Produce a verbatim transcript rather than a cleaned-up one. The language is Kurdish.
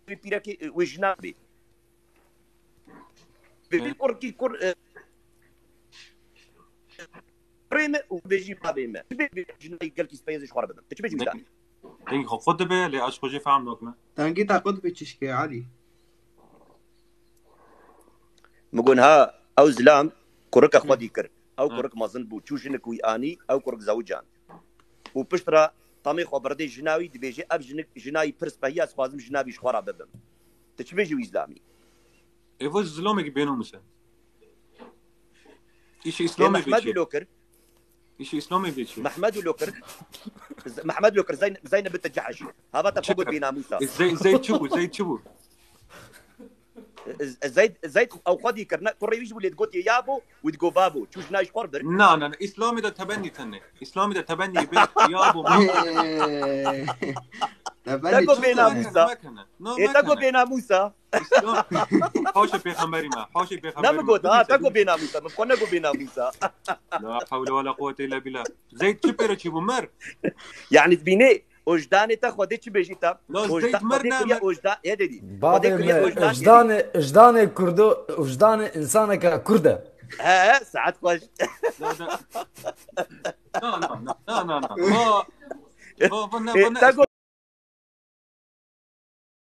wê pîrekê, e, wê jina bê. Bê, bê kurkî kur, e, kurê me û bêjî bavê me. Bê, bê jinayî gelkî speyê ji xwe re bibim. Tu çi bêjî wî jidanî? Deng xwe qut dibe, lê ez xwe jê fehm nakime. Dengê te qut dibe çişkê, Elî. Min got, ha, ew zilam kurika xwe dî kir. Ew kurik mezin bû. Çû jinik wî anî, ew kurik zewican. Û pişt re temê xwe birdê jina wî, dibêje, ev jinik, jinayî pir spehî, ez xwazim jina vî ji xwe re bibim. Tu çi bêjî wî zilamî? Ê, va ji zilamekî bênamûs e. Îşê Ê, Îslamê bê Mehmed çi? Û lo kir. Îşê Îslamê bê çi? Mehmed û lo kir. Z-, Mehmed lo kir, Zeyn-, Zeynep bint Cehş. Hava te Çi xwe got kir? Bênamûsa. Ê, Zey-, Zeyd çi bû? Zeyd çi bû? Z-, Zeyd, Zeyd ew xwe dî kir. Ne, kurê wî ji bû lê digot yê yabo, wî digot babo. Çû jina ji xwe re bir. Na, na, na. Îslamê de tebennî tene. Îslamê de tebennî bê yabo. Tebennî Te got çi bênamûsa. Mekene, mekene. No, Ê, te got mekene. Bênamûsa. Îslam. Haşa pêxemberî me. Haşa pêxemberî Ne mi me. Got, ha, te got bênamûsa. Min xwe ne got bênamûsa. La hewle wala quwwete illa billah. Zeyd çi pêre çi bû mer? Yani dibînê, ojdanê te Xwedê çi bêjî te? La Ojda-, Zeyd mer Xwedê ne kiriye mer. Ojda-, he dedî. Xwedê Bavê kiriye me, ojdan dedî. Ojdanê, ojdanê Kurdo, ojdanê insaneke Kurd e. He, he, saet xweş. La, la. Na, na, na, na, na, na. Va, va, va, ne, Ê, va, ne, te got